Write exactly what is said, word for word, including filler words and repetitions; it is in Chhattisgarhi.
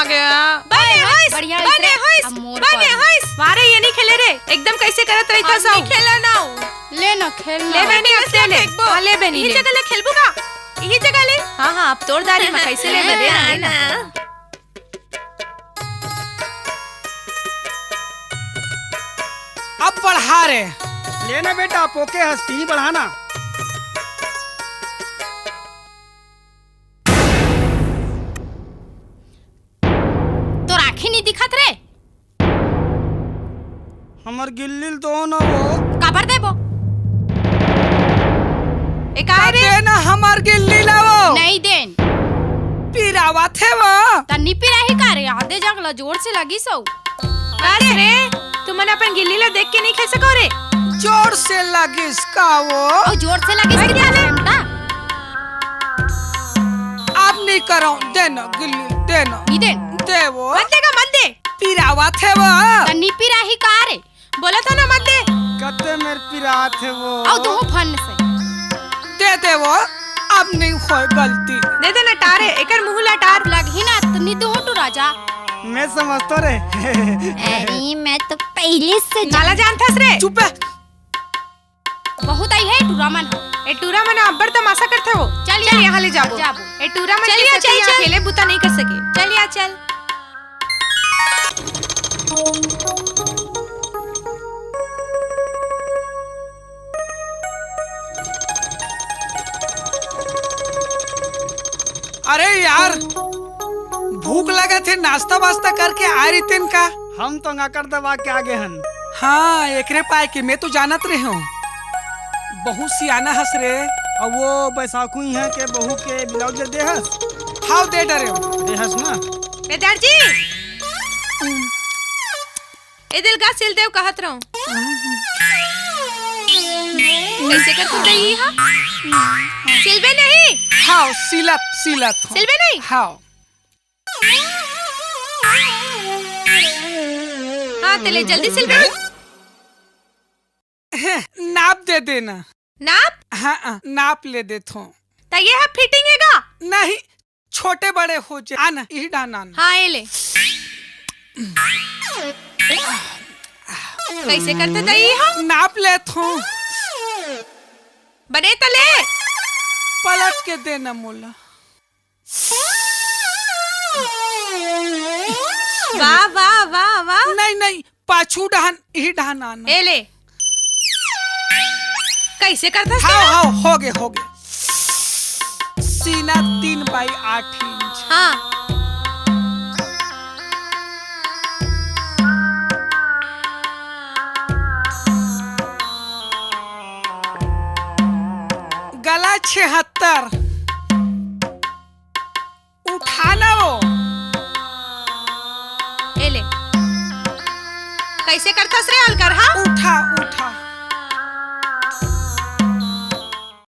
आ गया। बने होइस, बढ़िया होइस बने रे। होइस, अब मोर बने पारी। होइस। वारे ये नहीं खेले रे, एकदम कैसे करत रही था हम सब। नहीं खेला ना। ले ना, खेल ना। ले बनी, अब ले ले। फेंकबो। हाँ, ले बनी, यही ले। जगह ले खेलबू का? यही जगह ले। हाँ, हाँ, अब तोड़ डारी में कैसे ले बने, हाँ, ना। अब बढ़ा रे। ले ना बेटा, पोके हस्ती बढ़ाना। तोर आँखी नहीं दिखत रे? हमर गिल्ली ल दो ना वो। काबर देबो? ए, काहे रे? दे ना हमर गिल्ली ला वो। नहीं देन। पिरावत हे वो। त नी पिराही का रे? आधे जग ल जोर से लगी सौ। बस रे, तुमन अपन गिल्ली ला देख के नहीं खेल सको रे। जोर से लगिस का वो? ओ, जोर से लगिस भाई, कि क्या रे? घंटा? आप नहीं करो, दे ना गिल्ली, दे ना। नहीं देन। दे वो। मत देगा, मत दे। पिरावत हे वो। त नी पिराही का रे? बोला था ना मत दे। कते मेर पिरात हे वो। आओ तू फन से। दे दे वो, अब नहीं होय गलती। दे दे ना टारे, एकर मुंह ला टार। अब लगही ना, त नी दो टू राजा। मैं समझतो रे। अरे, मैं तो पहले से जान- नाला जानथस रे। चुप है। बहुत आई है टूरा मन। ए टूरा मन अब्बड़ तमाशा करथे वो। चल चल या। यहाँ ले जाबो। जाबो। ए टूरा मन चल के या, सेती चल, यहाँ चल। अकेले बुता नहीं कर सके। चल या, चल। अरे यार, भूख लगत हे, नाश्ता वास्ता करके आ रहितेन का? हम तो अंगाकर दबा के आगे हन। हाँ, एकरे पाए के मैं तो जानत रहे हूँ। बहुत सियाना हस रे। अउ वो बैसाखू इहाँ के बहू के ब्लाउज दे हस। हाव दे डरे हूँ। दे हस ना। ए दर्जी, ए दिल का सिल देव कहत रहूं। कैसे कर तू दई हा? सिलबे नहीं? हाव, सिलत, सिलत हूँ। सिलबे नहीं? हाव। हाँ, ते ले जल्दी सिलबे। नाप दे देना। नाप? हाँ, हाँ, नाप ले देथों। त ये ह फिटिंग हे गा? नहीं, छोटे बड़े हो जाए। आना, इही डान आना। हाँ, ये ले। कैसे करथे दई ह? नाप लेथों। बने त ले। पलट के देना मोला। वाह, वाह, वाह, वाह। नहीं, नहीं, पाछू डहन, इही डहन आना। ए ले। कैसे करथस हाव, तेला? हाव, होगे, होगे। सीना तीन बाई आठ इंच। हाँ। गला छिहत्तर। उठा ना वो। ए ले। कैसे करथस रे अलकर, हाँ? उठा, उठा।